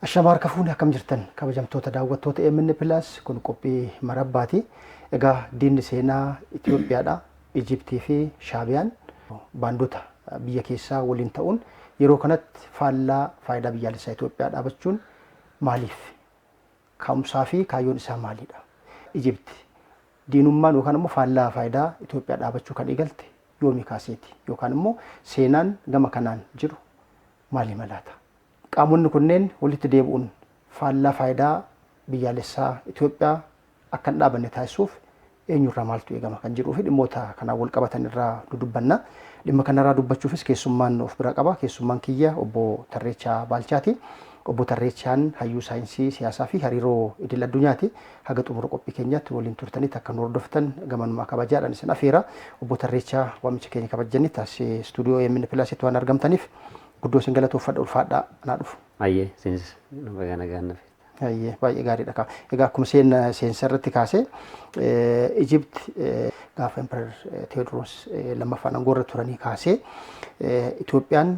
Ashamaa harka fuunee, akkam jirtan, kabajamtoota daawwattoota AMN Plus? Kun qophii marabbaati. Egaa diinni seenaa Itoophiyaadha. Ijiptii fi Shaabiyaan baandota biyya keessaa waliin ta'uun yeroo kanatti faallaa faayidaa biyyaalessaa Itoophiyaa dhaabachuun maaliif? Ka'umsaa fi kaayyoon isaa maalidha? Ijipti diinummaan yookaan immoo faallaa faayidaa Itoophiyaa dhaabachuu kan eegalte yoomii kaaseeti? Yookaan immoo seenaan gama kanaan jiru maali malaata? Qaamonni kunneen walitti deebi'uun faallaa faayidaa biyyaalessaa Itoophiyaa akka hin dhaabanne taasisuuf eenyurraa maaltu eegama kan jedhuu fi dhimmoota kanaan wal qabatan irraa dudubbanna. Dhimma kanarraa dubbachuufis keessummaan of bira qaba. Keessummaan kiyya obbo Tarreechaa Baalchaati. Obbo Tarreechaan hayyuu saayinsii siyaasaa fi hariiroo idil addunyaati. Haga xumura qophii keenyaatti waliin turtanitti akka nu hordoftan gamanumaa kabajaadhaan isin afeera. Obbo Tarreechaa, waamicha keenya kabajanii taasisee istuudiyoo AMN Plusitti waan argamtaniif guddoo isin galatoofadha, ulfaadhaa, anaa dhufu. Ayyee, isinis baga nagaan na feeta. Ayyee, baay'ee gaariidha. Egaa akkuma seensa irratti kaasee, Ijipt gaafa Emperor Teewodiroos lammaffaan aangoo irra turanii kaasee Itoophiyaan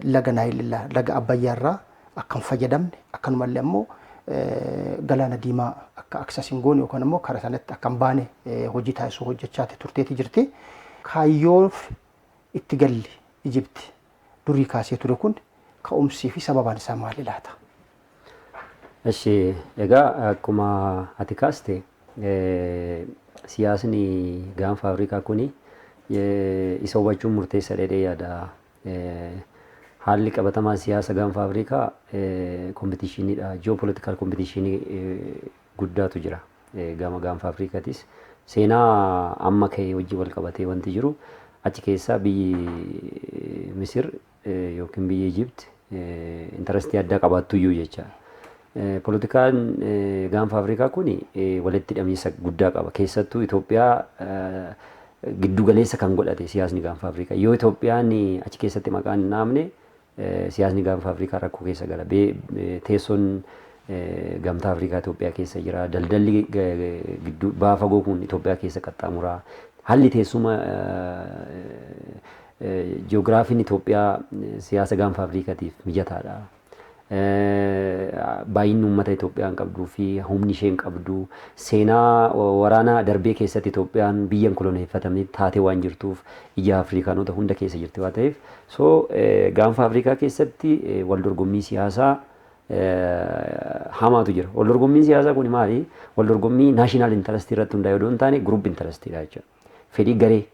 laga Naayil, laga Abbayyaa irraa akka hin fayyadamne, akkanumallee ammoo galaana Diimaa akka access hin goone yookaan immoo karaa sanatti akka hin baane hojii taasisuu hojjechaa turteeti jirti. Kaayyoof itti galli Ijipti durii kaasee ture kun ka'umsii fi sababaan isaa maali laata? Eshi, egaa akkuma ati kaaste, siyaasni gaanfa Afrikaa kuni isa hubachuun murteessa jedhee yaada. Haalli qabatamaa siyaasa gaanfa Afrikaa competitioniidha. Geopolitical competitionii guddaatu jira. Gama gaanfa Afrikaatis seenaa amma ka'e wajjin wal qabatee wanti jiru achi keessaa biyyi Misir yookiin biyyi Ijipt interestii addaa qabaattuyyuu jecha. Poolitikaan gaanfa Afrikaa kun walitti hidhamiinsa guddaa qaba. Keessattuu Itoophiyaa giddu galeessa kan godhate siyaasni gaanfa Afrikaa. Yoo Itoophiyaan achi keessatti maqaan hin dhaamne, siyaasni gaanfa Afrikaa rakkoo keessa gala. Teessoon gamtaa Afrikaa Itoophiyaa keessa jira. Daldalli gidduu baha fagoo kun Itoophiyaa keessa qaxxaamura. Haalli teessuma ji'oogiraafiin Itoophiyaa siyaasa gaanfa Afrikaatiif mijataadha. Baay'inni uummata Itoophiyaan qabduu fi humni isheen qabdu, seenaa waraana darbee keessatti Itoophiyaan biyya hin koloneeffatamne taatee waan jirtuuf, ija Afrikaanota hunda keessa jirti waan ta'eef, so gaanfa Afrikaa keessatti wal dorgommii siyaasaa hamaatu jira. Wal dorgommiin siyaasaa kun maali? Wal dorgommii national interestii irratti hundaa'e odoo hin taane group interestiidha jechuudha. Fedhii garee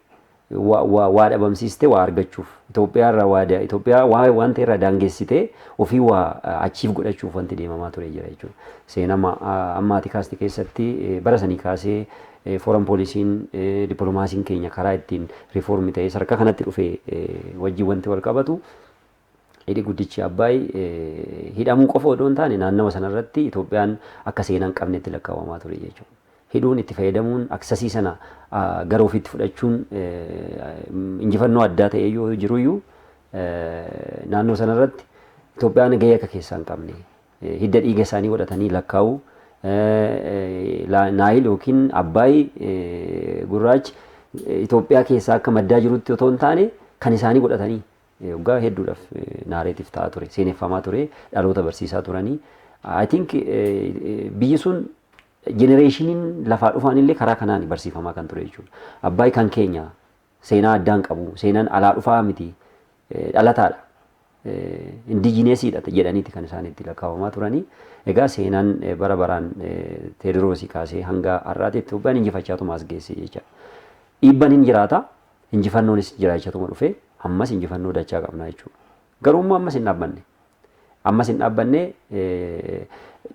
waa dhabamsiistee waa argachuuf, Itoophiyaa irraa waa Itoophiyaa waa wanta irraa daangessitee ofii waa achiif godhachuuf wanti deemamaa ture jira jechuudha. Seenama amma ati kaaste keessatti bara sanii kaasee foreign policyn, dippiloomaasiin keenya karaa ittiin reform ta'ee sadarkaa kanatti dhufe wajjin wanti wal qabatu, hidhi guddichi Abbaay hidhamuu qofa odoo hin taane, naannawa sanarratti Itoophiyaan akka seenaa hin qabnetti lakkaa'amaa ture jechuudha. Hidhuun, itti fayyadamuun, accessii sana gara ofiitti fudhachuun injifannoo addaa ta'ee yoo jiruyyuu, naannoo sanarratti Itoophiyaan gahee akka keessaa hin qabne hidda dhiiga isaanii godhatanii lakkaa'u, Naayil yookiin Abbaay gurraachi Itoophiyaa keessaa akka maddaa jirutti otoo hin taane kan isaanii godhatanii waggaa hedduudhaaf narrative ta'aa ture, seeneffamaa ture, dhaloota barsiisaa turanii. I think biyyi sun generationiin lafaa dhufaan illee karaa kanaan barsiifamaa kan ture jechuudha. Abbaay kan keenya, seenaa addaan qabu, seenaan alaa dhufaa miti, dhalataadha. Indigenousiidha jedhaniiti kan isaan itti lakkaa'amaa turanii. Egaa seenaan bara baraan Teediroosii kaasee hanga har'aatti Itoophiyaan injifachaatuma as geesse jecha. Dhiibban hin jiraata, injifannoonis jiraachatuma dhufe, ammas injifannoo dachaa qabna jechuudha. Garuu immoo ammas hin dhaabbanne. Ammas hin dhaabbanne.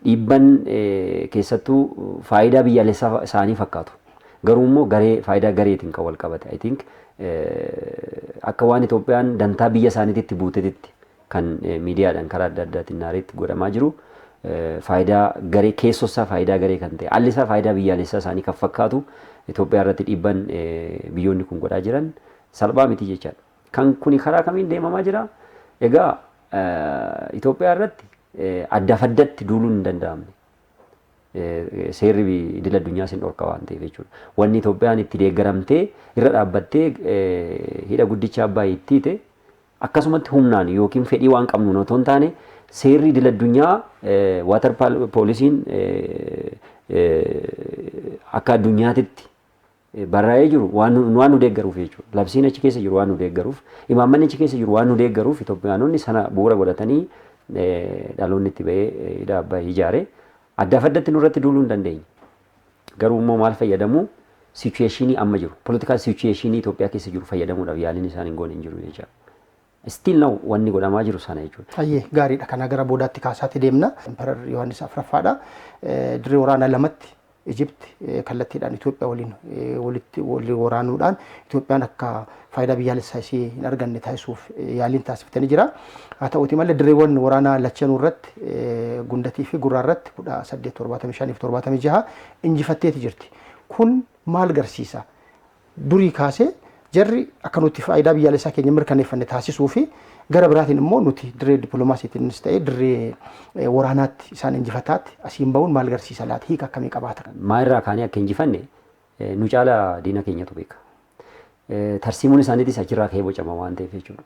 Dhiibban keessattuu faayidaa biyyaalessaa isaanii fakkaatu. Garuu immoo garee faayidaa gareetiin kan wal qabate. I think akka waan Itoophiyaan dantaa biyya isaaniitti buutetti kan miidiyaadhaan karaa adda addaatiin narrate godhamaa jiru. Faayidaa garee keessosaa, faayidaa garee kan ta'e, alli isaa faayidaa biyyaalessaa isaanii kan fakkaatu, Itoophiyaa irratti dhiibban biyyoonni kun godhaa jiran salphaa miti jechaadha. Kan kuni karaa kamiin deemamaa jira? Egaa Itoophiyaa irratti addaaf addatti duuluun hin danda'amne. Seerri idil addunyaa sin dhorka waan ta'eef jechuudha. Wanni Itoophiyaan itti deeggaramtee irra dhaabbattee hidha guddicha Abbaay itti hiite akkasumatti humnaan yookiin fedhii waan qabnuun otoo hin taane, Seerri idil addunyaa, water policyn akka addunyaatitti barraa'ee jiru waan nu deeggaruuf jechuudha. Labsiin achi keessa jiru waan nu deeggaruuf, imaammanni achi keessa jiru waan nu deeggaruuf, Itoophiyaanonni sana bu'uura godhatanii dhaloonni itti ba'ee hidha Abbaay ijaare. Addaaf addatti nurratti duuluu hin dandeenye. Garuu immoo maal fayyadamu? Situation amma jiru, political situation Itoophiyaa keessa jiru fayyadamuudhaaf yaaliin isaan hin goone hin jiru jechuudha. Still now wanni godhamaa jiru sana jechuudha. Ayyee, gaariidha. Kana gara boodaatti kaasaatti deemna. Emperor Yohaannis Afuraffaadha. Dirree waraanaa lamatti Ijipti kallattiidhaan Itoophiyaa waliin walitti walii waraanuudhaan Itoophiyaan akka faayidaa biyyaalessaa ishee hin arganne taasisuuf yaaliin taasifatanii jira. Haa ta'uuti malee, dirreewwan waraanaa lachanuu irratti, Gundatii fi Gurraa irratti, 1875 fi 76 injifatteeti jirti. Kun maal garsiisa? Durii kaasee jarri akka nuti faayidaa biyyaalessaa keenya mirkaneeffanne taasisuu fi gara biraatiin immoo nuti dirree dippiloomaasiitiinis ta'e dirree waraanaatti isaan injifataatti asiin bahuun maal garsiisa laata? Hiika akkamii qabaata? Maalirraa kaanee akka injifanne nu caala diina keenyatu beeka. Tarsiimuun isaaniitis achirraa ka'ee bocama waan ta'eef jechuudha.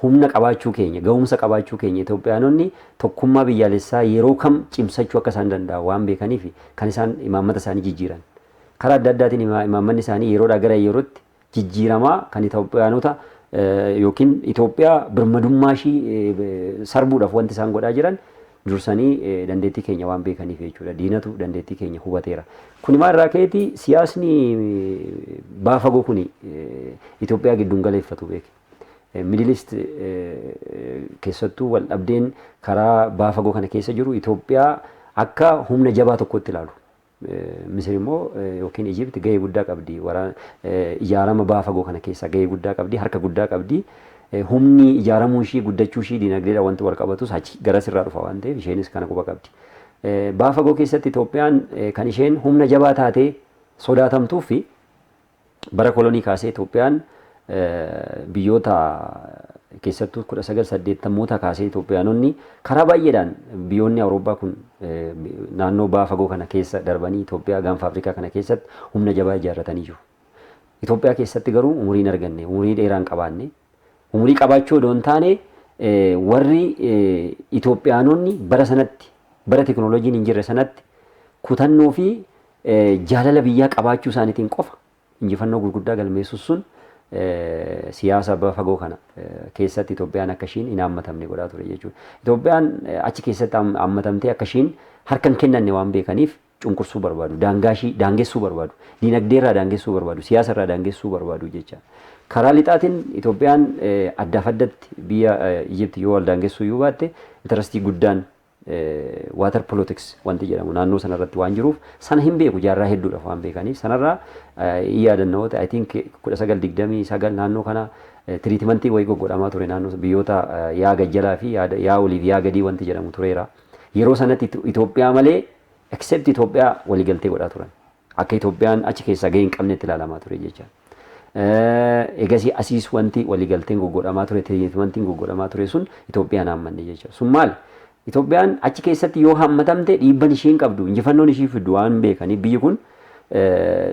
Humna qabaachuu keenya, ga'umsa qabaachuu keenya, Itoophiyaanonni tokkummaa biyyaalessaa yeroo kam cimsachuu akka isaan danda'an waan beekaniif kan isaan imaammata isaanii jijjiiran. Karaa adda addaatiin imaammanni isaanii yeroodhaa gara yerootti jijjiiramaa kan Itoophiyaanota yookiin Itoophiyaa birmadummaa ishii sarbuudhaaf wanti isaan godhaa jiran dursanii dandeettii keenya waan beekaniif jechuudha. Diinatu dandeettii keenya hubateera. Kuni maal irraa ka'eeti? Siyaasni baha fagoo kuni Itoophiyaa gidduun galeeffatu beeke. Middle East keessattuu wal dhabdeen karaa baha fagoo kana keessa jiru Itoophiyaa akka humna jabaa tokkotti ilaalu. Misir immoo yookiin Ijipt gahee guddaa qabdi. Ijaarama baha fagoo kana keessa gahee guddaa qabdi, harka guddaa qabdi. Humni ijaaramuu ishii, guddachuu ishii dinagdeedhaan wanti wal qabatus achi garas irraa dhufa waan ta'eef isheenis kana quba qabdi. Baha fagoo keessatti Itoophiyaan kan isheen humna jabaa taatee sodaatamtuu fi bara kolonii kaasee Itoophiyaan biyyoota keessattuu 1980moota kaasee Itoophiyaanonni karaa baay'eedhaan biyyoonni Awurooppaa kun naannoo baha fagoo kana keessa darbanii Itoophiyaa gaanfa Afrikaa kana keessatti humna jabaa ijaarratanii jiru. Itoophiyaa keessatti garuu umurii hin arganne, umurii dheeraa hin qabaanne. Umurii qabaachuu odoo hin taane, warri Itoophiyaanonni bara sanatti, bara teekinooloojiin hin jirre sanatti, kutannoo fi jaalala biyyaa qabaachuu isaaniitiin qofa injifannoo gurguddaa galmeessuus sun siyaasa baha fagoo kana keessatti Itoophiyaan akka ishiin hin hammatamne godhaa ture jechuudha. Itoophiyaan achi keessatti hammatamtee akka ishiin harka hin kennanne waan beekaniif cunqursuu barbaadu, daangaa ishii daangessuu barbaadu, diinagdee irraa daangessuu barbaadu, siyaasa irraa daangessuu barbaadu jecha. Karaa lixaatiin Itoophiyaan addaaf addatti biyya Ijipti yoo wal daangessuu iyyuu baatte, interest guddaan water politics wanti jedhamu naannoo sanarratti waan jiruuf sana hin beeku. Jaarraa hedduudhaaf waan beekaniif sanarraa hin yaadannoo. I think 1929 naannoo kana treatment wayii goggodhamaa ture, naannoo biyyoota yaa gajjalaa fi yaa oliif yaa gadii wanti jedhamu tureera. Yeroo sanatti Itoophiyaa malee, except Itoophiyaa, waliigaltee godhaa turan. Akka Itoophiyaan achi keessaa gahee hin qabnetti ilaalamaa ture jecha. Egasii asiis wanti waliigalteen goggodhamaa ture, treatmentiin goggodhamaa ture sun Itoophiyaan hammanne jecha. Sun maali? Itoophiyaan achi keessatti yoo hammatamte dhiibban ishiin qabdu, injifannoon ishii fiddu waan beekaniif, biyyi kun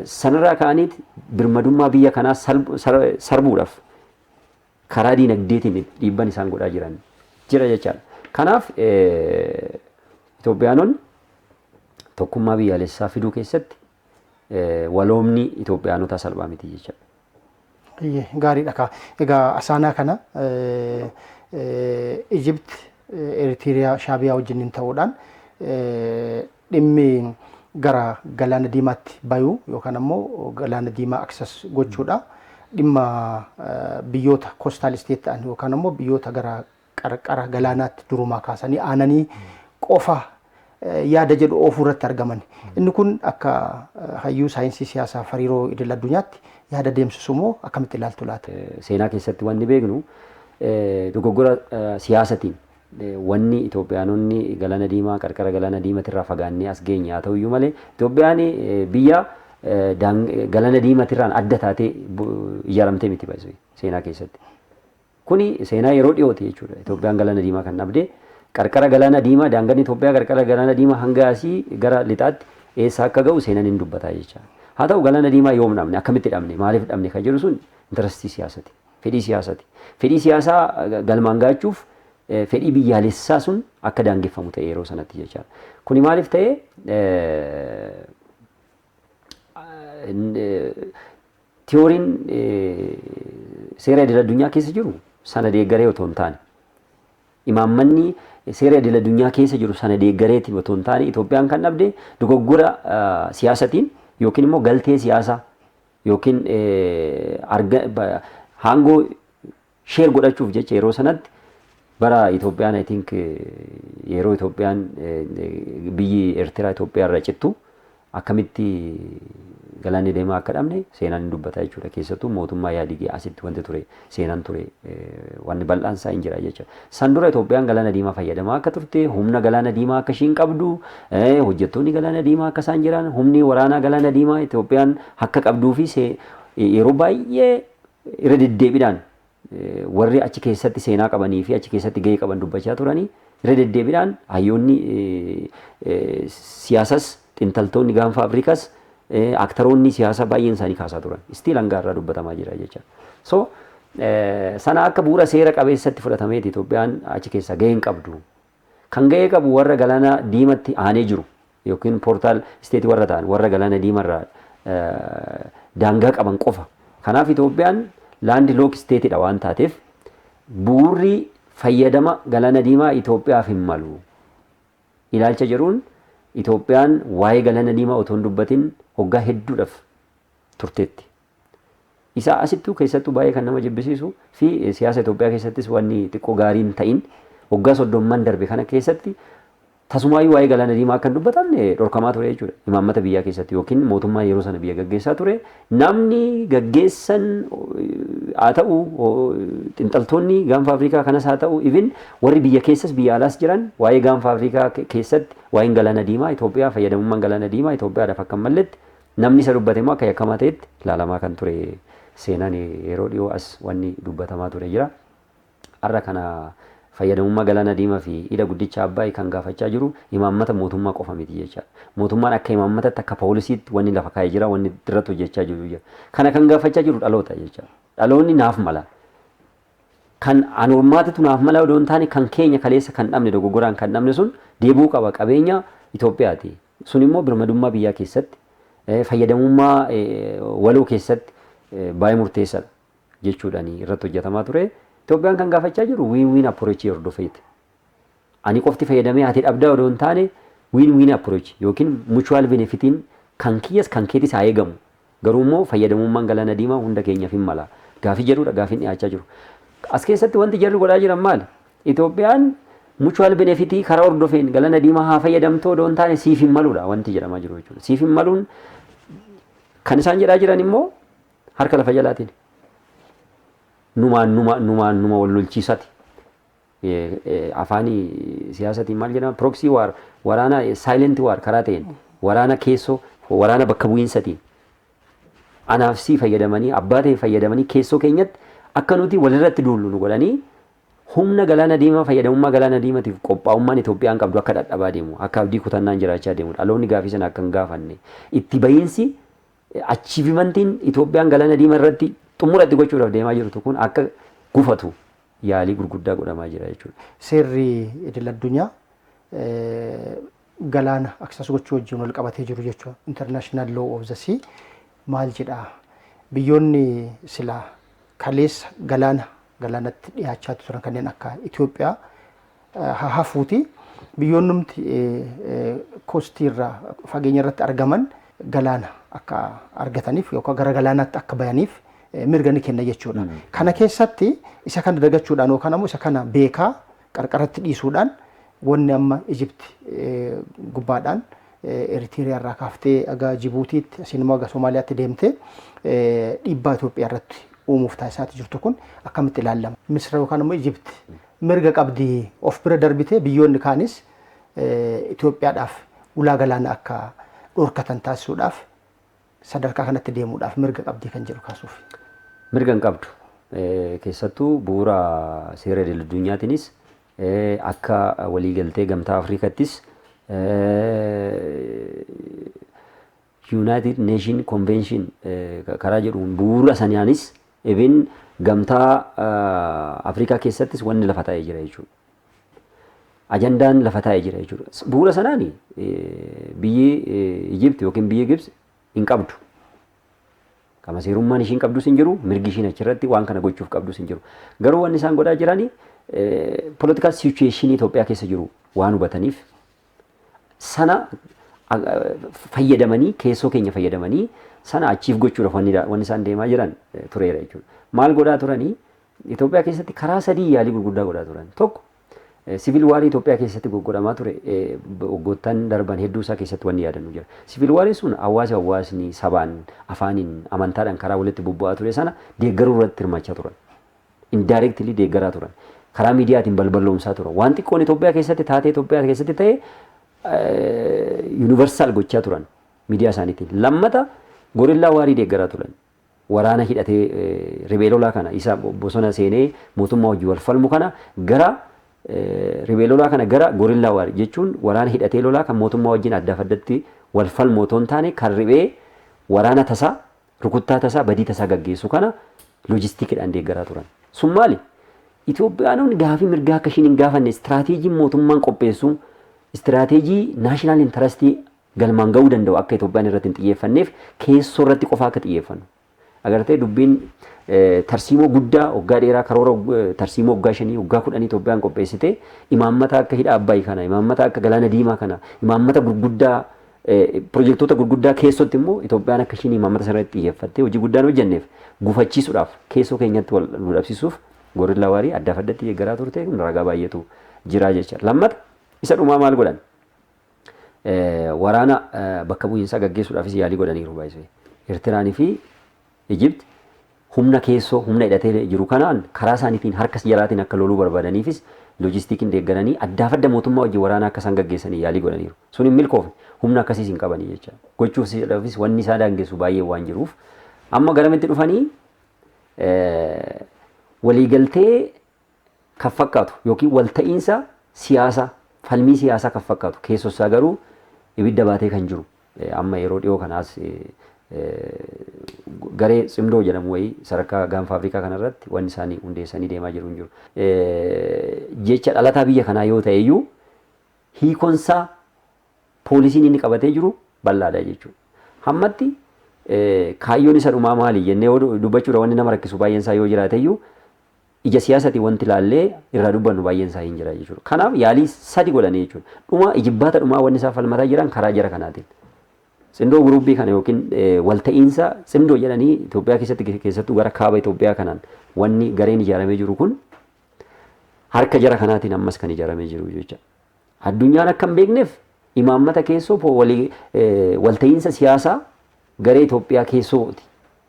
sanarraa ka'aniit birmadummaa biyya kanaa sarbuudhaaf karaa diinagdeetiin dhiibban isaan godhaa jiran jira jechaadha. Kanaaf Itoophiyaanonni tokkummaa biyyaalessaa fiduu keessatti waloomni Itoophiyaanotaa salphaa miti jechaadha. Gaariidha kaa. Egaa asaanaa kana Ijipt, Eritiriyaa, Shaabiyaa wajjin ta'uudhaan dhimmi gara Galaana Diimaatti bayuu yookaan ammoo Galaana Diimaa access gochuudha. Dhimma biyyoota coastal state ta'an yookaan ammoo biyyoota gara qarqara galaanaatti durumaa kaasanii aananii qofa yaada jedhu oofuu irratti argaman. Inni kun akka hayyuu saayinsii siyaasaa hariiroo idil addunyaatti yaada deemsisu moo akkamitti ilaaltu laata? Seenaa keessatti wanni beeknu dogoggora siyaasatiin wanni Itoophiyaanonni Galaana Diimaa, qarqara Galaana Diimaatirraa fagaannee as geenye haa ta'u iyyuu malee, Itoophiyaan biyya Galaana Diimaatirraan adda taatee ijaaramtee miti seenaa keessatti. Kuni seenaa yeroo dhiyooti jechuudha. Itoophiyaan Galaana Diimaa kan dhabde, qarqara Galaana Diimaa, daangaan Itoophiyaa qarqara Galaana Diimaa hanga asii gara lixaatti eessa akka ga'u seenaan hin dubbataa jecha. Haa ta'u, Galaana Diimaa yoom dhabne, akkamitti dhabne, maaliif dhabne kan jedhu sun interest siyaasati. Fedhii siyaasati. Fedhii siyaasaa galmaan gaachuuf fedhii biyyaalessaa sun akka daangeffamu ta'e yeroo sanatti jechaadha. Kuni maaliif ta'e, tiyooriin seera idil addunyaa keessa jiru sana deeggaree otoo hin taane, imaammanni seera idil addunyaa keessa jiru sana deeggareeti otoo hin taane, Itoophiyaan kan dhabde dogoggora siyaasatiin yookiin immoo galtee siyaasaa yookiin aangoo share godhachuuf jecha yeroo sanatti bara Itoophiyaan, I think, yeroo Itoophiyaan biyyi Eertiraa Itoophiyaa irra cittu akkamitti galaanni deemaa akka dhabne seenaan hin dubbata jechuudha. Keessattuu mootummaa Yaadigee asitti wanti ture, seenaan ture, wanni bal'aan isaa hin jira jechuudha. San dura Itoophiyaan galaana diimaa fayyadamaa akka turte, humna galaana diimaa akka ishiin qabdu, hojjettoonni galaana diimaa akka isaan jiran, humni waraanaa galaana diimaa Itoophiyaan akka qabduu fi yeroo baay'ee irra deddeebiidhaan warri achi keessatti seenaa qabanii fi achi keessatti gahee qaban dubbachaa turanii, irra deddeebiidhaan hayyoonni siyaasas, xintaltoonni gaanfa Afrikaas, aktaroonni siyaasaa baay'een isaanii kaasaa turan. Still hanga irraa dubbatamaa jira jecha. So sana akka bu'uura seera qabeessatti fudhatameeti Itoophiyaan achi keessaa gahee hin qabdu. Kan gahee qabu warra galaana diimatti aanee jiru yookiin coastal state warra ta'an, warra galaana diimarraa daangaa qaban qofa. Kanaaf Itoophiyaan landlocked stateidha waan taateef bu'uurri fayyadama galaana diimaa Itoophiyaaf hin malu. Ilaalcha jedhuun Itoophiyaan waa'ee galaana diimaa otoo hin dubbatin waggaa hedduudhaaf turteetti. Isa asittuu keessattuu baay'ee kan nama jibbisiisu fi siyaasa Itoophiyaa keessattis wanni xiqqoo gaarii hin ta'in, waggaa 30n darbe kana keessatti tasumaayyuu waa'ee galaana diimaa akka hin dubbatamne dhorkamaa ture jechuudha. Imaammata biyyaa keessatti yookiin mootummaa yeroo sana biyya gaggeessaa ture, namni gaggeessan haa ta'u, xinxaltoonni gaanfa Afrikaa kanas haa ta'u, even warri biyya keessas biyya alaas jiran waa'ee gaanfa Afrikaa keessatti waa'een galaana diimaa Itoophiyaa, fayyadamummaan galaana diimaa Itoophiyaadhaaf akka hin malletti, namni isa dubbate immoo akka yakkamaa ta'etti ilaalamaa kan ture, seenaan yeroo dhiyoo as wanni dubbatamaa ture jira. Har'a kana fayyadamummaa galaana diimaa fi hidha guddicha Abbaay kan gaafachaa jiru imaammata mootummaa qofa miti jechaadha. Mootummaan akka imaammatatti, akka poolisiitti wanni lafa kaa'ee jira, wanni irratti hojjechaa jiru jira. Kana kan gaafachaa jiru dhaloota jechaadha. Dhaloonni naaf mala. Kan anormaatitu naaf mala odoo hin taane, kan keenya kaleessa kan dhabne, dogoggoraan kan dhabne sun deebi'uu qaba, qabeenya Itoophiyaati. Sun immoo birmadummaa biyyaa keessatti, fayyadamummaa waloo keessatti baay'ee murteessaadha jechuudhaan irratti hojjetamaa ture. Itoophiyaan kan gaafachaa jiru win-win approach hordofeeti. Ani qofti fayyadamee ati dhabdaa odoo hin taane, win-win approach yookiin mutual benefitiin kan kiyyas kan keetis haa eegamu. Garuu immoo fayyadamummaan galaana diimaa hunda keenyaaf hin mala. Gaafii jedhudha gaafiin dhiyaachaa jiru. As keessatti wanti jarri godhaa jiran maali? Itoophiyaan mutual benefitii karaa hordofeen galaana diimaa haa fayyadamtu odoo hin taane, siif hin maludha wanti jedhamaa jiru jechuudha. Siif hin maluun kan isaan jedhaa jiran immoo harka lafa jalaatiin. Numaan numa numaan numa wal lolchiisati. Afaanii siyaasatiin maal jedhama? Proxy war, waraana silent war karaa ta'een, waraana keessoo, waraana bakka bu'iinsatiin anaaf sii fayyadamanii, abbaa ta'e fayyadamanii, keessoo keenyatti akka nuti walirratti duullu nu godhanii, humna galaana diimaa, fayyadamummaa galaana diimaatiif qophaa'ummaan Itoophiyaan qabdu akka dadhabaa deemu, akka abdii kutannaan jiraachaa deemu, dhaloonni gaafii sana akka hin gaafanne, itti bahiinsi achievementiin Itoophiyaan galaana diimaa irratti xumura itti gochuudhaaf deemaa jirtu kun akka gufatu yaalii gurguddaa godhamaa jira jechuudha. Seerri idil addunyaa galaana access gochuu wajjin wal qabatee jiru jechuudha. International Law of the Sea maal jedhaa? Biyyoonni silaa kaleessa galaanatti dhiyaachaa turan kanneen akka Itoophiyaa haa hafuuti. Biyyoonnumti coastii irraa fageenya irratti argaman galaana akka argataniif yookaan gara galaanaatti akka bayaniif mirga ni kenna jechuudha. Kana keessatti isa kana dagachuudhaan yookaan ammoo isa kana beekaa qarqaratti dhiisuudhaan wanni amma Ijipti gubbaadhaan Eritiriyaa irraa kaaftee aga Jibuutiitti, asiin immoo aga Somaaliyaatti deemtee dhiibbaa Itoophiyaa irratti uumuuf taasisaa jirtu kun akkamitti ilaalama? Misra yookaan immoo Ijipti mirga qabdi of bira darbitee biyyoonni kaanis Itoophiyaadhaaf ulaa galaanaa akka dhorkatan taasisuudhaaf, sadarkaa kanatti deemuudhaaf mirga qabdii kan jedhu kaasuuf. Mirga hin qabdu. Keessattuu bu'uura seera idil addunyaatiinis, akka waliigaltee gamtaa Afrikaattis, United Nation Convention karaa jedhuun, bu'uura sanaanis, even gamtaa Afrikaa keessattis wanni lafa taa'ee jira jechuudha. Ajandaan lafa taa'ee jira jechuudha. Bu'uura sanaan biyyi Ijipti yookiin biyyi Gibsi hin qabdu. Qama seerummaan ishiin qabdus hin jiru, mirgi ishiin achirratti waan kana gochuuf qabdus hin jiru. Garuu wanni isaan godhaa jirani political situation Itoophiyaa keessa jiru waan hubataniif sana fayyadamanii, keessoo keenya fayyadamanii sana achiif gochuudhaaf wanni isaan deemaa jiran tureera jechuudha. Maal godhaa turanii? Itoophiyaa keessatti karaa sadii yaalii gurguddaa godhaa turan. Tokko, civil warii Itoophiyaa keessatti godhamaa ture waggoottan darban hedduu isaa keessatti wanni yaadannu jira. Civil wariin sun hawaasni sabaan, afaaniin, amantaadhaan karaa walitti bobbo'aa ture sana deeggaruu irratti hirmaachaa turan. Indirectly deeggaraa turan. Karaa miidiyaatiin balballoomsaa turan. Waan xiqqoon Itoophiyaa keessatti taatee Itoophiyaa keessatti ta'e universal gochaa turan miidiyaa isaaniitiin. Lammata, guerrilla warii deeggaraa turan. Waraana hidhatee riphee lolaa kana, isa bosona seenee mootummaa wajjin wal falmu kana, gara riphee lolaa kana gara guerrilla warii jechuun waraana hidhatee lolaa kan mootummaa wajjin addaaf addatti wal falmu otoo hin taane, kan riphee waraana tasaa, rukuttaa tasaa, badii tasaa gaggeessu kana loojistikiidhaan deeggaraa turan. Sun maali? Itoophiyaanonni gaafii mirgaa akka ishiin hin gaafanne, istiraateejii mootummaan qopheessu, istiraateejii national interestii galmaan ga'uu danda'u akka Itoophiyaan irratti hin xiyyeeffanneef keessoo irratti qofa akka xiyyeeffannu. Agartee, dubbiin tarsiimoo guddaa waggaa dheeraa, karoora tarsiimoo waggaa 5, waggaa 10 Itoophiyaan qopheessite, imaammata akka hidha Abbaay kana, imaammata akka galaana diimaa kana, imaammata gurguddaa, pirojektoota gurguddaa keessotti immoo Itoophiyaan akka ishiin imaammata sana irratti xiyyeeffattee hojii guddaan hojjenneef gufachiisuudhaaf, keessoo keenyatti wal nu dhabsiisuuf guerrilla warii addaaf addatti deeggaraa turte. Kun ragaa baay'eetu jira jecha. Lammata, isa dhumaa maal godhan? Waraana bakka bu'iinsaa gaggeessuudhaafis yaalii godhaniiru baay'isee. Eertiraanii fi Ijipt humna keessoo, humna hidhatee jiru kanaan karaa isaaniitiin harka jalaatiin akka loluu barbaadaniifis loojistikiin deeggaranii addaaf adda mootummaa wajjin waraana akka isaan gaggeessanii yaalii godhaniiru. Sun hin milkoofne, humna akkasiis hin qabanii jecha. Gochuufis wanni isaa daangessu baay'ee waan jiruuf amma garamitti dhufanii waliigaltee kan fakkaatu yookiin walta'iinsa siyaasaa, falmii siyaasaa kan fakkaatu, keessossaa garuu ibidda baatee kan jiru, amma yeroo dhiyoo kanaas garee Tsimdoo jedhamu wayii sadarkaa Gaanfa Afrikaa kanarratti wanni isaanii hundeessanii deemaa jiru hin jiru. Jecha dhalataa biyya kanaa yoo ta'e iyyuu hiikonsaa poolisiin inni qabatee jiru bal'aadha jechuudha. Hammatti kaayyoon isa dhumaa maali jennee yoo dubbachuudha wanni nama rakkisu baay'een isaa yoo jiraate iyyuu ija siyaasaatiin wanti ilaallee irraa dubbannu baay'een isaa hin jira jechuudha. Kanaaf yaalii sadi godhanii jechuudha. Dhuma ijibbaata dhumaa wanni isaa falmataa jiran karaa jara kanaatiin. Tsimdoo groupii kana yookiin walta'iinsa Tsimdoo jedhanii Itoophiyaa keessatti, keessattuu gara kaaba Itoophiyaa kanaan wanni gareen ijaaramee jiru kun harka jara kanaatiin ammas kan ijaaramee jiru jecha. Addunyaan akka hin beekneef imaammata keessoo walta'iinsa siyaasaa garee Itoophiyaa keessooti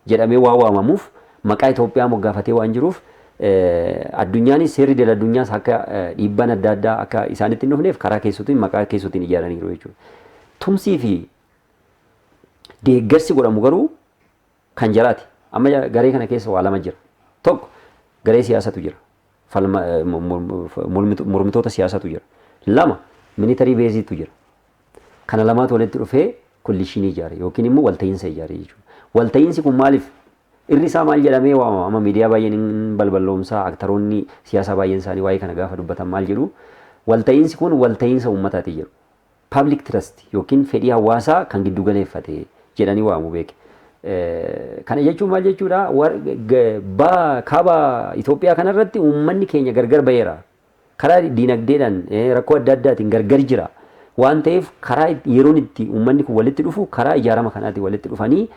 jedhamee waa waamamuuf maqaa Itoophiyaa moggaafatee waan jiruuf, addunyaanis, seerri idil addunyaas akka dhiibbaan adda addaa akka isaanitti hin dhufneef karaa keessootiin, maqaa keessootiin ijaaraniiru jechuudha. Tumsii fi deeggarsi godhamu garuu kan jaraati. Amma garee kana keessa waa lama jira. Tokko, garee siyaasatu jira. Falma mormitoota siyaasatu jira. Lama, military baseiitu jira. Kana lamaatu walitti dhufee coalitionii ijaare yookiin immoo walta'iinsa ijaare jechuudha. Walta'iinsi kun maaliif irri isaa maal jedhamee waamama? Amma miidiyaa baay'een hin balballoomsaa, actoroonni siyaasaa baay'een isaanii waa'ee kana gaafa dubbatan maal jedhu? Walta'iinsi kun walta'iinsa uummataati jedhu. Public trust yookiin fedhii hawaasaa kan giddu galeeffate jedhanii waamu beeke. Kana jechuun maal jechuudha? Kaaba Itoophiyaa kanarratti uummanni keenya gargar ba'eera. Karaa diinagdeedhaan, rakkoo adda addaatiin gargar jira. Waan ta'eef karaa yeroon itti uummanni kun walitti dhufu karaa ijaarama kanaatiin walitti dhufanii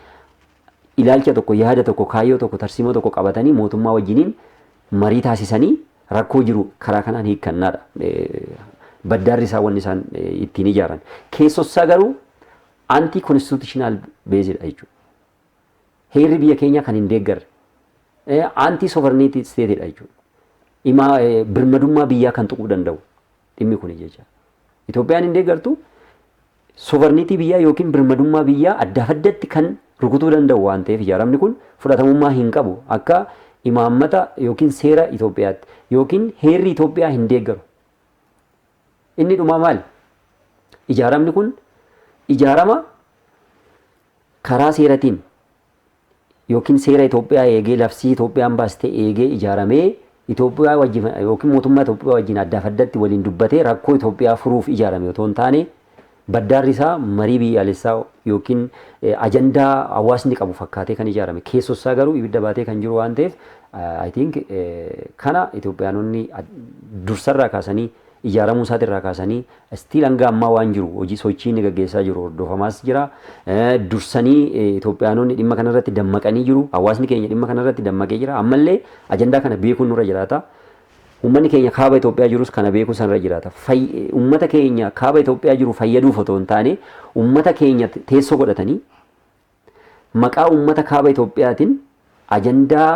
ilaalcha tokko, yaada tokko, kaayyoo tokko, tarsiimoo tokko qabatanii mootummaa wajjiniin marii taasisanii rakkoo jiru karaa kanaan hiikkannaadha. Baddaarri isaa wanni isaan ittiin ijaaran. Keessossaa garuu anti constitutional basedha jechuudha. Heerri biyya keenyaa kan hin deeggarre. Anti sovereignty stateidha jechuudha. Imaa birmadummaa biyyaa kan tuquu danda'u dhimmi kun jecha. Itoophiyaan hin deeggartu, sovereignty biyyaa yookiin birmadummaa biyyaa addaaf addatti kan rukutuu danda'u waan ta'eef ijaaramni kun fudhatamummaa hin qabu akka imaammata yookiin seera Itoophiyaatti yookiin heerri Itoophiyaa hin deeggaru. Inni dhumaa maali? Ijaaramni kun ijaarama karaa seeratiin yookiin seera Itoophiyaa eegee, labsii Itoophiyaan baaste eegee ijaaramee Itoophiyaa wajjin yookiin mootummaa Itoophiyaa wajjin addaaf addatti waliin dubbatee rakkoo Itoophiyaa furuuf ijaarame otoo hin taane, baddaarri isaa marii biyyaalessaa yookiin ajandaa hawaasni qabu fakkaatee kan ijaarame, keessossaa garuu ibidda baatee kan jiru waan ta'eef, I think kana Itoophiyaanonni dursarraa kaasanii, ijaaramuu isaatirraa kaasanii still hanga ammaa waan jiru, hojii sochii inni gaggeessaa jiru hordofamaas jira. Dursanii Itoophiyaanonni dhimma kanarratti dammaqanii jiru. Hawaasni keenya dhimma kanarratti dammaqee jira. Ammallee ajandaa kana beekuun nurra jiraata. Uummanni keenya kaaba Itoophiyaa jirus kana beekuu sanarra jiraata. Uummata keenya kaaba Itoophiyaa jiru fayyaduuf otoo hin taane, uummata keenya teessoo godhatanii maqaa uummata kaaba Itoophiyaatiin ajandaa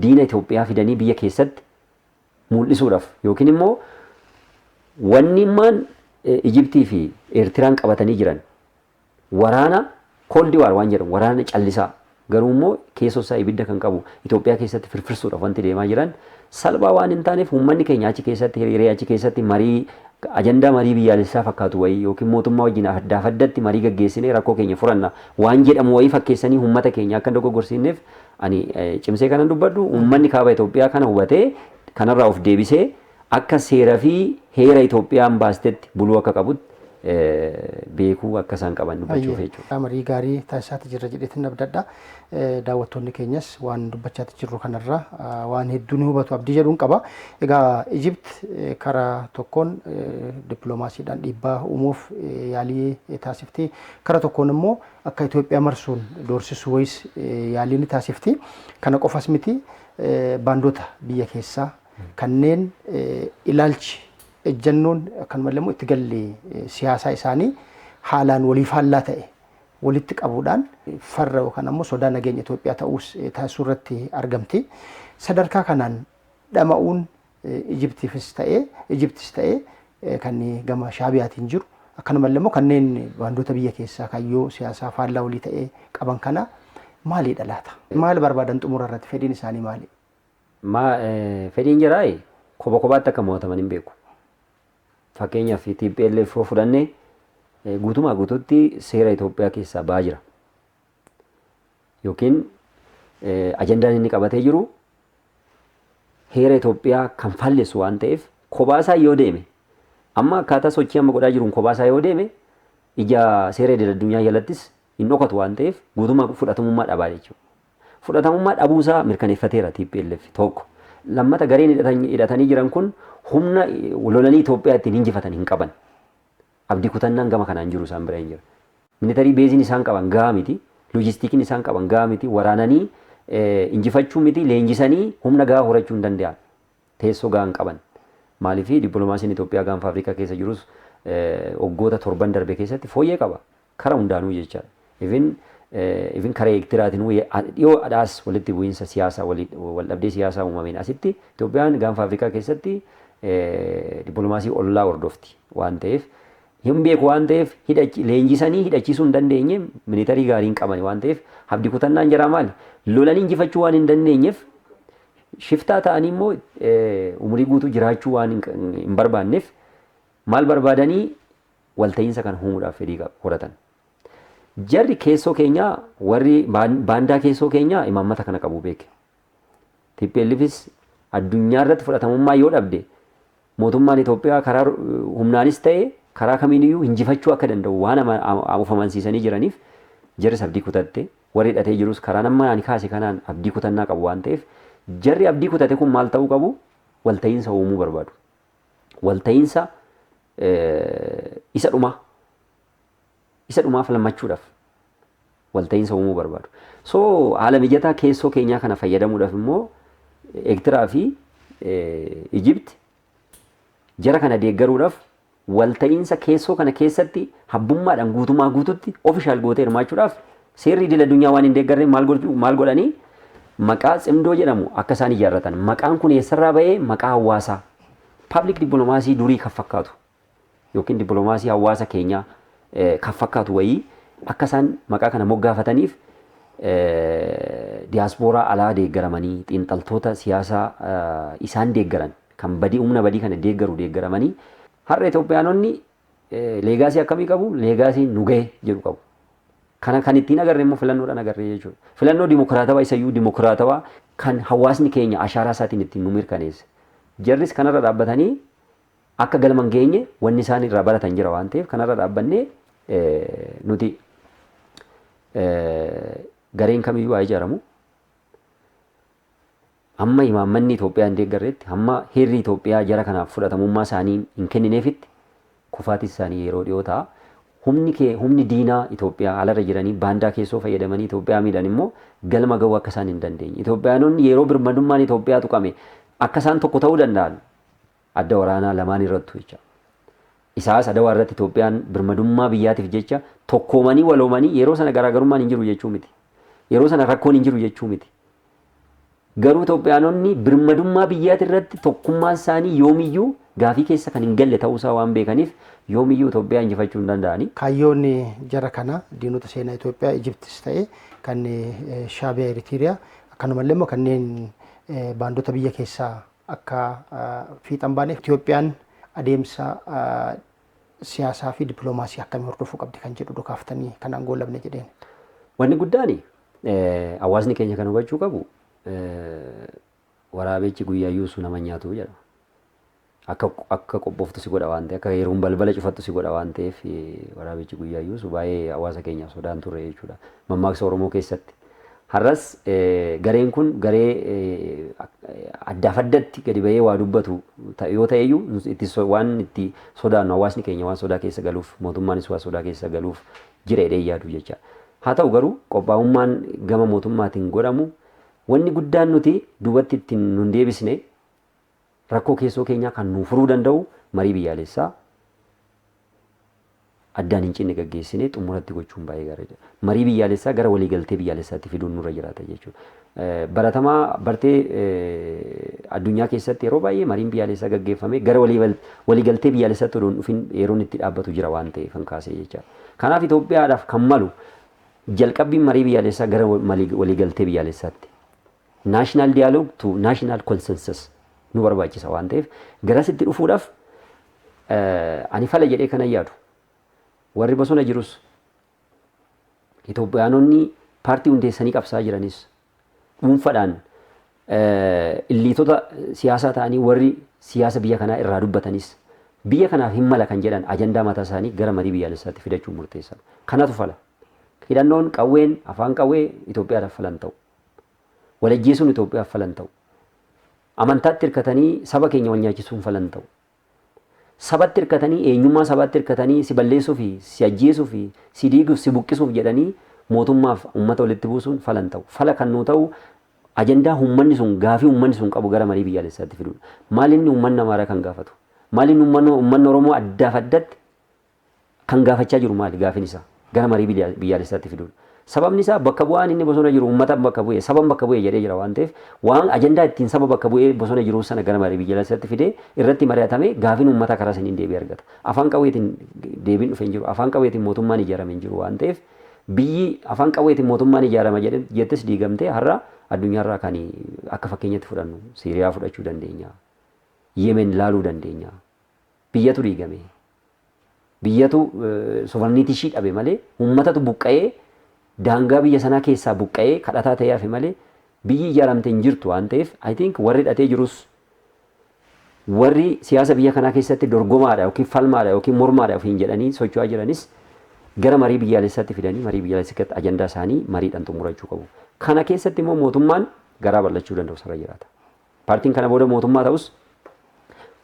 diina Itoophiyaa fidanii biyya keessatti mul'isuudhaaf, yookiin immoo wanni immaan Ijiptii fi Eertiraan qabatanii jiran waraana cold war waan jedhamu, waraana callisaa garuu immoo keessoo isaa ibidda kan qabu Itoophiyaa keessatti firfirsuudhaaf wanti deemaa jiran salphaa waan hin taaneef, uummanni keenya achi keessatti hiriiree, achi keessatti marii ajandaa marii biyyaalessaa fakkaatu wayii yookiin mootummaa wajjin addaaf addatti marii gaggeessinee rakkoo keenya furanna waan jedhamu wayii fakkeessanii uummata keenya akka hin dogoggorsiisneef ani cimsee kanan dubbadhu, uummanni kaaba Itoophiyaa kana hubatee kanarraa of deebisee akka seera fi heera Itoophiyaan baastetti buluu akka qabutti beekuu akka isaan qaban dubbachuuf jechuudha. Marii gaarii taasisaati jirra jedheetin abdadha. Daawwattoonni keenyas waan dubbachaati jirru kanarraa waan hedduu ni hubatu abdii jedhuun qaba. Egaa Ijipt karaa tokkoon dippiloomaasiidhaan dhiibbaa uumuuf yaalii taasifti. Karaa tokkoon immoo akka Itoophiyaa marsuun doorsisuu wayis yaalii ni taasifti. Kana qofas miti, baandota biyya keessaa kanneen ilaalchi, ejjannoon, akkanumallee immoo itti galli siyaasaa isaanii haalaan walii faallaa ta'e walitti qabuudhaan farra yookaan ammoo sodaa nageenya Itoophiyaa ta'uus taasisuu irratti argamti. Sadarkaa kanaan dhama'uun Ijiptiifis ta'ee, Ijiptis ta'ee, kan gama Shaabiyaatiin jiru, akkanumallee immoo kanneen baandota biyya keessaa kaayyoo siyaasaa faallaa walii ta'ee qaban kana maalidha laata? Maal barbaadan xumura irratti, fedhiin isaanii maali? Fedhiin jiraa kopha kophaatti akka mo'ataman hin beeku. Fakkeenyaaf TPLF yoo fudhannee, guutumaa guutuutti seera Itoophiyaa keessaa ba'aa jira. Yookiin ajandaan inni qabatee jiru heera Itoophiyaa kan fallessu waan ta'eef, kophaasaa yoo deeme, amma akkaataa sochii amma godhaa jiruun kophaasaa yoo deeme, ija seera idil addunyaa jalattis hin dhokatu waan ta'eef, guutumaa fudhatamummaa dhabaa jechuudha. Fudhatamummaa dhabuusaa mirkaneeffateera TPLF tokko. Lammata, gareen hidhatanii jiran kun humna lolanii Itoophiyaa ittiin injifatan hin qaban. Abdii kutannaan gama kanaan jiru isaan bira hin jira. Military baseiin isaan qaban gahaa miti. Loojistikiin isaan qaban gahaa miti. Waraananii injifachuu miti, leenjisanii humna gahaa horachuu hin danda'an. Teessoo gahaa hin qaban. Maaliif, dippiloomaasiin Itoophiyaa gaanfa Afrikaa keessa jirus waggoota 7n darbe keessatti fooyyee qaba. Kara hundaanuu jechaadha. Even karaa Eertiraatiin dhiyoo adhaas walitti bu'iinsa siyaasaa, wal dhabdee siyaasaa uumameen asitti Itoophiyaan gaanfa Afrikaa keessatti dippiloomaasii ollaa hordofti waan ta'eef, hin beeku waan ta'eef, leenjisanii hidhachiisuu hin dandeenye, military gaarii hin qaban waan ta'eef, abdii kutannaan jira. Maali, lolanii injifachuu waan hin dandeenyeef, shiftaa ta'anii immoo umurii guutuu jiraachuu waan hin barbaanneef, maal barbaadanii, walta'iinsa kana uumuudhaaf fedhii horatan. Jarri keessoo keenyaa, warri baandaa keessoo keenyaa imaammata kana qabu beeke. TPLFis addunyaa irratti fudhatamummaa yoo dhabde, mootummaan Itoophiyaa karaa humnaanis ta'e karaa kamiiniyyuu injifachuu akka danda'u waan of amansiisanii jiraniif, jarris abdii kutatte. Warri hidhatee jirus karaa nama ani kaase kanaan abdii kutannaa qabu waan ta'eef, jarri abdii kutate kun maal ta'uu qabu? Walta'iinsa uumuu barbaadu. Walta'iinsa isa dhumaa falmachuudhaaf walta'iinsa uumuu barbaadu. So haala mijataa keessoo keenyaa kana fayyadamuudhaaf immoo Eertiraa fi Ijipt jara kana deeggaruudhaaf, walta'iinsa keessoo kana keessatti habbummaadhaan guutumaa guututti official gootee hirmaachuudhaaf seerri idil addunyaa waan hin deeggarre, maal godhanii, maqaa Tsimdoo jedhamu akka isaan ijaarratan. Maqaan kun eessarraa ba'ee? Maqaa hawaasaa, public dippiloomaasii durii kan fakkaatu yookiin dippiloomaasii hawaasa keenyaa kan fakkaatu wayii akka isaan maqaa kana moggaafataniif, diyaaspooraa alaa deeggaramanii, xiinxaltoota siyaasaa isaan deeggaran, kan badii, humna badii kana deeggaru deeggaramanii, har'a Itoophiyaanonni legacy akkamii qabu? Legacy nu gahe jedhu qabu. Kana kan ittiin agarre immoo filannoodhaan agarre jechuudha. Filannoo dimokiraatawaa isayyuu dimokiraatawaa kan hawaasni keenya ashaaraa isaatiin ittiin nu mirkaneesse. Jarris kanarra dhaabbatanii akka galma hin geenye wanni isaan irraa baratan jira waan ta'eef, kanarra dhaabbannee nuti gareen kamiyyuu haa ijaaramu. Hamma imaammanni Itoophiyaa hin deeggarretti, hamma heerri Itoophiyaa jara kanaaf fudhatamummaa isaanii hin kennineefitti, kufaatis isaanii yeroo dhiyoo ta'a. Humni kee, humni diinaa Itoophiyaa alarra jiranii baandaa keessoo fayyadamanii Itoophiyaa miidhan immoo galma ga'uu akka isaan hin dandeenye. Itoophiyaanonni yeroo birmadummaan Itoophiyaa tuqame akka isaan tokko ta'uu danda'an adda waraanaa lamaan irrattu jecha. Isaas Adawaa irratti Itoophiyaan birmadummaa biyyaatiif jecha tokkoomanii waloomanii, yeroo sana garaagarummaan hin jiru jechuu miti. Yeroo sana rakkoon hin jiru jechuu miti. Garuu Itoophiyaanonni birmadummaa biyyaati irratti tokkummaan isaanii yoomiyyuu gaafii keessa kan hin galle ta'uusaa waan beekaniif, yoomiyyuu Itoophiyaa injifachuu hin danda'ani. Kaayyoon jara kana, diinota seenaa Itoophiyaa Ijiptis ta'e kan Shaabiyaa Eritiriyaa, akkanumallee immoo kanneen baandota biyya keessaa akka fiixan baaneef, Itoophiyaan adeemsa siyaasaa fi dippiloomaasii akkamii hordofuu qabdi kan jedhu dhukaaftanii kan aangoo labne jedheen. Wanni guddaan hawaasni keenya kan hubachuu qabu, waraabichi guyyaa yuusu nama nyaatu jedha. Akka qophooftu si godha waan ta'eef, akka yeroon balbala cufattu si godha waan ta'eef, waraabichi guyyaa yuusu baay'ee hawaasa keenyaaf sodaan turre jechuudha. Mammaaksa Oromoo keessatti. Har'as gareen kun garee addaaf addatti gadi bahee waa dubbatu yoo ta'eyyuu, itti waan itti sodaannu, hawaasni keenya waan sodaa keessa galuuf, mootummaanis waan sodaa keessa galuuf jira jedhee yaadu jecha. Haa ta'u garuu, qophaa'ummaan gama mootummaatiin godhamu, wanni guddaan nuti duubatti ittiin nun deebisne, rakkoo keessoo keenyaa kan nu furuu danda'u marii biyyaalessaa addaan hin cinne gaggeessinee xumuratti gochuun baay'ee gaariidha. Marii biyyaalessaa gara waliigaltee biyyaalessaatti fiduun nurra jiraata jechuudha. Baratamaa bartee addunyaa keessatti yeroo baay'ee mariin biyyaalessaa gaggeeffamee gara waliigaltee biyyaalessaatti odoo hin dhufin yeroon itti dhaabbatu jira waan ta'eef kan kaasee jecha. Kanaaf Itoophiyaadhaaf kan malu jalqabbiin marii biyyaalessaa gara waliigaltee biyyaalessaatti. National dialogue to national consensus nu barbaachisa waan ta'eef, garasitti dhufuudhaaf ani fala jedhee kana yaadu. Warri bosona jirus, Itoophiyaanonni paartii hundeessanii qabsaa jiranis, dhuunfaadhaan illiitota siyaasaa ta'anii warri siyaasa biyya kanaa irraa dubbatanis, biyya kanaaf hin mala kan jedhan ajandaa mataa isaanii gara marii biyyaalessaatti fidachuun murteessaadha. Kanatu fala. Hidhannoon qawween afaan qawwee Itoophiyaadhaaf falan ta'u. Walajjeesuun Itoophiyaaf falan ta'u. Amantaatti hirkatanii saba keenya wal nyaachisuun falan ta'u. Sabatti hirkatanii, eenyummaa sabaatti hirkatanii si balleessuu fi si ajjeesuu fi si diiguuf si buqqisuuf jedhanii mootummaaf uummata walitti buusuun falan ta'u. Fala kan nuu ta'u ajandaa uummanni sun, gaafii uummanni sun qabu gara marii biyyaalessaatti fiduudha. Maal inni uummanni Amaaraa kan gaafatu? Maal inni uummanni Oromoo addaaf addatti kan gaafachaa jiru? Maali gaafiin isaa? Gara marii biyyaalessaatti fiduudha. Sababni isaa bakka bu'aan inni bosona jiru uummata bakka bu'ee, saba bakka bu'ee jedhee jira waan ta'eef, waan ajandaa ittiin saba bakka bu'ee bosona jiru sana gara marii biyyaalessaatti fidee irratti mari'atamee gaafiin uummataa karaa saniin deebii argata. Afaan qawweetiin deebiin dhufe hin jiru. Afaan qawweetiin mootummaan ijaarame hin jiru waan ta'eef, biyyi afaan qawweetiin mootummaan ijaarama jettes diigamtee har'a addunyaarraa kan akka fakkeenyatti fudhannu Siiriyaa fudhachuu dandeenya. Yemen laaluu dandeenya. Biyyatu diigame. Biyyatu sovereignty ishii dhabe malee, uummatatu buqqa'ee, daangaa biyya sanaa keessaa buqqa'ee kadhataa ta'ee hafe malee, biyyi ijaaramte hin jirtu waan ta'eef, I think warri hidhatee jirus, warri siyaasa biyya kanaa keessatti dorgomaadha yookiin falmaadha yookiin mormaadha ofiin jedhanii socho'aa jiranis, gara marii biyyaalessaatti fidanii marii biyyaalessaatti ajandaa isaanii mariidhaan xumurachuu qabu. Kana keessatti immoo mootummaan garaa bal'achuu danda'u sarara jiraata. Paartiin kana booda mootummaa ta'us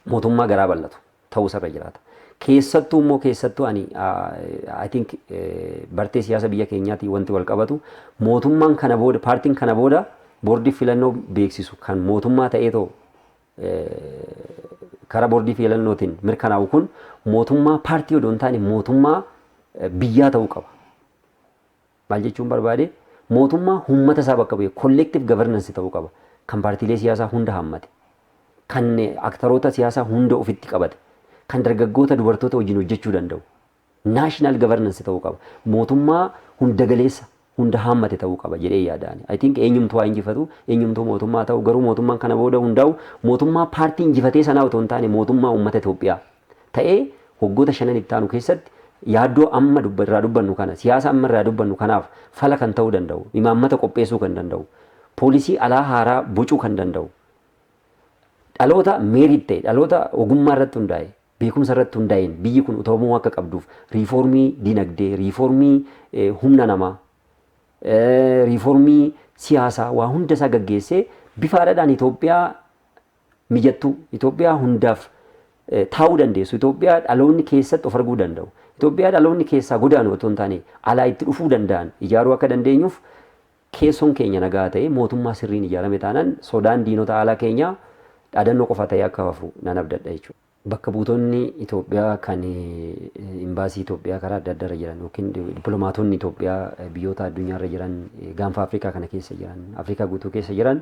mootummaa garaa bal'atu ta'uu sarara jiraata. Keessattuu immoo, keessattuu ani I think bartee siyaasa biyya keenyaatiin wanti wal qabatu, mootummaan kana booda, paartiin kana booda boordii filannoo beeksisu kan mootummaa ta'ee ta'u karaa boordii filannootiin mirkanaa'u kun mootummaa paartii odoo hin taane mootummaa biyyaa ta'uu qaba. Maal jechuun barbaade? Mootummaa uummata isaa bakka bu'e, collective governance ta'uu qaba. Kan paartiilee siyaasaa hunda hammate. Kan aktaroota siyaasaa hunda ofitti qabate. Kan dargaggoota, dubartoota wajjin hojjechuu danda'u. National governance ta'uu qaba. Mootummaa hunda galeessa, hunda hammate ta'uu qaba jedhee yaadaan. I think eenyumtuu haa injifatu, eenyumtuu mootummaa ta'u, garuu mootummaan kana booda hundaa'u mootummaa paartii injifatee sanaa otoo hin taane mootummaa uummata Itoophiyaa ta'ee waggoota 5n itti aanu keessatti Yaaddoo amma irraa dubbannu kana, siyaasa amma irraa dubbannu kanaaf fala kan ta'uu danda'u, imaammata qopheessuu kan danda'u, poolisii alaa haaraa bocuu kan danda'u, dhaloota merit ta'e, dhaloota ogummaa irratti hundaa'e, beekumsa irratti hundaa'een biyyi kun utubamuu akka qabduuf riifoormii dinagdee, riifoormii humna namaa, riifoormii siyaasaa waa hunda isaa gaggeessee bifa haaraadhaan Itoophiyaa mijattuu, Itoophiyaa hundaaf taa'uu dandeessu, Itoophiyaa dhaloonni keessatti of arguu danda'u, Itoophiyaa dhaloonni keessaa godaanu otoo hin taane alaa itti dhufuu danda'an ijaaruu akka dandeenyuuf keessoon keenya nagaa ta'e mootummaa sirriin ijaarame taanaan sodaan diinota alaa keenyaa dhaadannoo qofa ta'ee akka hafu nan abdadha jechuudha. Bakka buutonni Itoophiyaa kan imbaasii Itoophiyaa karaa adda addaa irra jiran yookiin dippiloomaatonni Itoophiyaa biyyoota addunyaa irra jiran, gaanfa Afrikaa kana keessa jiran, Afrikaa guutuu keessa jiran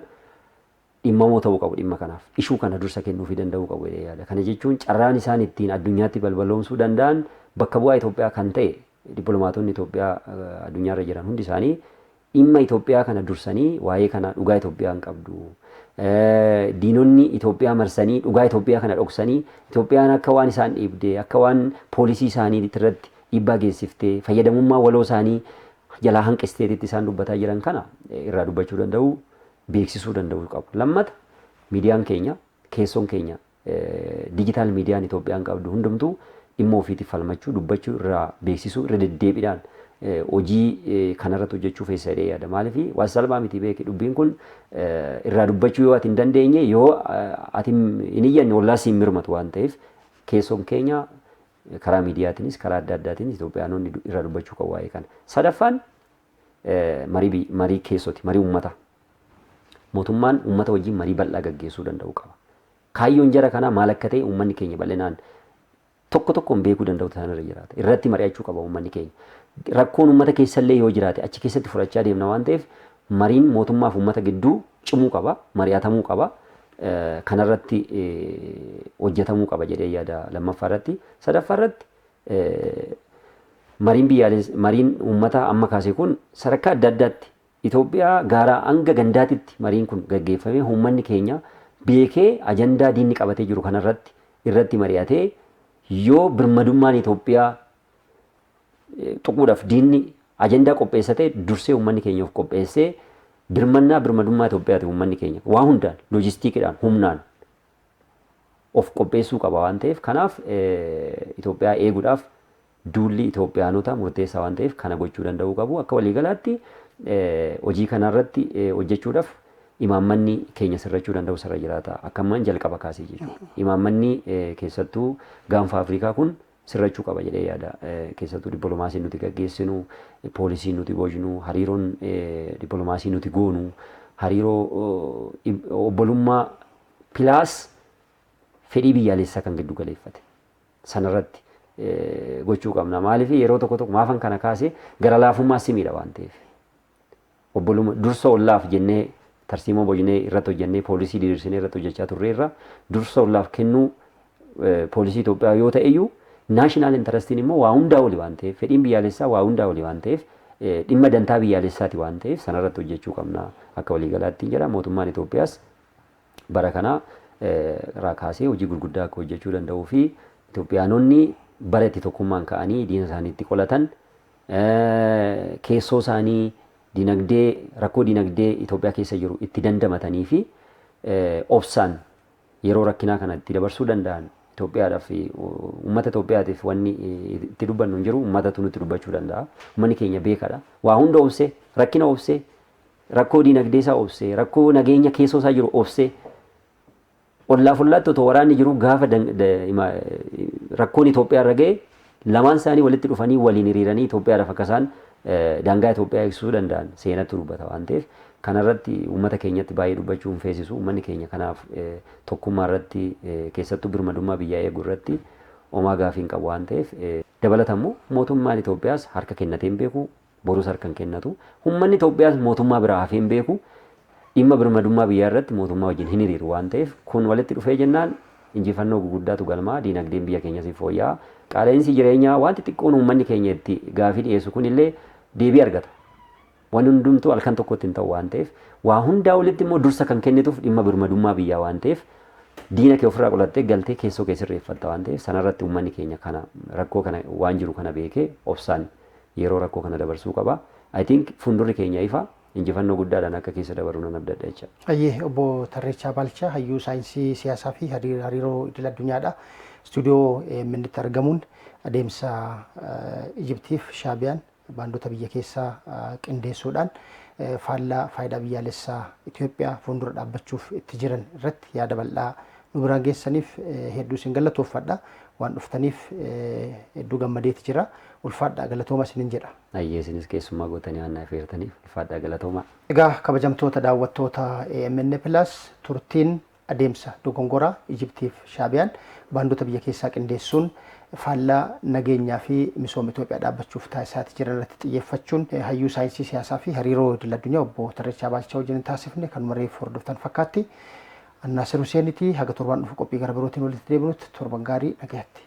dhimmamoo ta'uu qabu dhimma kanaaf. Ishuu kana dursa kennuufii danda'uu qabu jedhee yaada. Kana jechuun carraan isaan ittiin addunyaatti balbaloomsuu danda'an bakka bu'aa Itoophiyaa kan ta'e dippiloomaatonni Itoophiyaa addunyaa irra jiran hundi isaanii dhimma Itoophiyaa kana dursanii waa'ee kana dhugaa Itoophiyaan qabdu. Diinonni Itoophiyaa marsanii dhugaa Itoophiyaa kana dhoksanii Itoophiyaan akka waan isaan dhiibdee, akka waan poolisii isaanii irratti dhiibbaa geessiftee, fayyadamummaa waloo isaanii jalaa hanqisteetitti isaan dubbataa jiran kana irraa dubbachuu danda'u, beeksisuu danda'uu qabu. Lammata, miidiyaan keenya, keessoon keenya, diijitaal miidiyaan Itoophiyaan qabdu hundumtuu dhimma ofiitiif falmachuu, dubbachuu, irraa beeksisuu, irra deddeebiidhaan hojii kanarratti hojjechuu feessa jedhee yaada. Maaliif waan salphaa miti beeki, dubbiin kun irraa dubbachuu yoo ati hin dandeenye, yoo ati hin iyyanne ollaa siin mirmatu waan ta'eef keessoon keenya karaa miidiyaatiinis karaa adda addaatiinis Itoophiyaanonni irraa dubbachuu qabu waa'ee kana. Sadaffaan marii keessooti, marii uummataa. Mootummaan uummata wajjin marii bal'aa gaggeessuu danda'uu qaba. Kaayyoon jara kanaa maal akka ta'e uummanni keenya bal'inaan tokko tokkoon beekuu danda'u isaanirra jiraata. Irratti mari'achuu qaba uummanni keenya. Rakkoon uummata keessallee yoo jiraate achi keessatti furachaa deemna waan ta'eef mariin mootummaa fi uummata gidduu cimuu qaba, mari'atamuu qaba. Kanarratti hojjetamuu qaba jedhee yaada lammaffaa irratti. Sadaffaa irratti mariin biyyaalessa, mariin uummataa amma kaase kun sadarkaa adda addaatti Itoophiyaa gaaraa hanga gandaatitti mariin kun gaggeeffamee uummanni keenya beekee ajandaa diinni qabatee jiru kanarratti irratti mari'atee yoo birmadummaan Itoophiyaa tuquudhaaf diinni ajandaa qopheessatee dursee uummanni keenya of qopheessee birmannaa birmadummaa Itoophiyaati uummanni keenya waa hundaan loojistikiidhaan humnaan of qopheessuu qaba waan ta'eef kanaaf Itoophiyaa eeguudhaaf duulli Itoophiyaanota murteessaa waan ta'eef kana gochuu danda'uu qabu. Akka waliigalaatti hojii kanarratti hojjechuudhaaf imaammanni keenya sirrachuu danda'u sirra jiraata. Akka ammaan jalqaba kaasee jechuudha. Imaammanni keessattuu gaanfa Afrikaa kun sirrachuu qaba jedhee yaada. Keessattuu dippiloomaasiin nuti gaggeessinu, poolisiin nuti bocnu, hariiroon dippiloomaasii nuti goonu, hariiroo obbolummaa plus fedhii biyyaalessaa kan giddu galeeffate sanarratti gochuu qabna. Maaliif yeroo tokko tokko maafan kana kaasee gara laafummaa simiidha waan ta'eef. Obbolummaa dursa ollaaf jennee tarsiimoo bocnee irratti hojjennee poolisii diriirsinee irratti hojjechaa turreerra dursa ollaaf kennuu poolisii Itoophiyaa yoo ta'e iyyuu national interestiin immoo waa hundaa oli waan ta'eef, fedhiin biyyaalessaa waa hundaa oli waan ta'eef, dhimma dantaa biyyaalessaati waan ta'eef sanarratti hojjechuu qabna akka waliigalaatti jedha. Mootummaan Itoophiyaas bara kana irraa kaasee hojii gurguddaa akka hojjechuu danda'uu fi Itoophiyaanonni bara itti tokkummaan ka'anii diina isaanii itti qolatan, keessoo isaanii dinagdee, rakkoo dinagdee Itoophiyaa keessa jiru itti dandamatanii fi obsaan yeroo rakkinaa kana itti dabarsuu danda'an Itoophiyaadhaaf, uummata Itoophiyaatiif wanni itti dubbannu hin jiru, uummatatu nutti dubbachuu danda'a. Uummanni keenya beekadha. Waa hunda obsee, rakkina obsee, rakkoo dinagdee isaa obsee, rakkoo nageenya keessoo isaa jiru obsee, ollaaf ollaatti otoo waraanni jiru gaafa rakkoon Itoophiyaa irra ga'e lamaan isaanii walitti dhufanii waliin hiriiranii Itoophiyaadhaaf akka isaan daangaa Itoophiyaa eegsisuu danda'an seenatu dubbata waan ta'eef kanarratti uummata keenyatti baay'ee dubbachuu hin feesisu. Uummanni keenya kanaaf tokkummaa irratti, keessattuu birmadummaa biyyaa eeguu irratti homaa gaafii hin qabu waan ta'eef, dabalata immoo mootummaan Itoophiyaas harka kennatee hin beeku, borus harka hin kennatu. Uummanni Itoophiyaas mootummaa biraa hafee hin beeku, dhimma birmadummaa biyyaa irratti mootummaa wajjin hin hiriiru waan ta'eef kun walitti dhufee jennaan injifannoo guguddaatu galmaa, diinagdeen biyya keenyas fooyya'aa, qaala'insi jireenyaa wanti xiqqoon uummanni keenya itti gaafii dhiyeessu kun illee deebii argata. Wanni hundumtuu halkan tokkotti hin ta'u waan ta'eef waa hundaa olitti immoo dursa kan kennituuf dhimma birmadummaa biyyaa waan ta'eef Diina kee ofirraa qolattee galtee keessoo kee sirreeffatta waan ta'eef, sanarratti uummanni keenya kana rakkoo kana waan jiru kana beekee obsaan yeroo rakkoo kana dabarsuu qaba. I think fuuldurri keenya ifa, injifannoo guddaadhaan akka keessa dabaru nan abdadha jecha. Ayyee, obbo Tarreechaa Baalchaa, hayyuu saayinsii siyaasaa fi hariiroo idil addunyaadha. Istuudiyoo AMN'tti argamuun adeemsa Ijiptiif Shaabiyaan baandota biyya keessaa qindeessuudhaan faallaa faayidaa biyyaalessaa Itoophiyaa fuuldura dhaabbachuuf itti jiran irratti yaada bal'aa nu biraan geessaniif hedduu isin galatoofadha. Waan dhuftaniif hedduu gammadeeti jira. Ulfaadhaa, galatooma isinin jedha. Ayyee, isinis keessummaa gootanii waan na affeertaniif ulfaadhaa, galatoomaa. Egaa kabajamtoota daawwattoota AMN Plus, turtiin adeemsa dogongoraa Ijiptiif Shaabiyaan baandota biyya keessaa qindeessuun faallaa nageenyaa fi misooma Itoophiyaa dhaabbachuuf taasisaati jiran irratti xiyyeeffachuun hayyuu saayinsii siyaasaa fi hariiroo idil addunyaa obbo Tarreechaa Baalchaa wajjin taasifne kanuma reefu hordoftan fakkaatti. Annaasir Huseenitii, haga torbaan dhufu qophii gara birootiin walitti deebinutti torban gaarii, nagayaatti.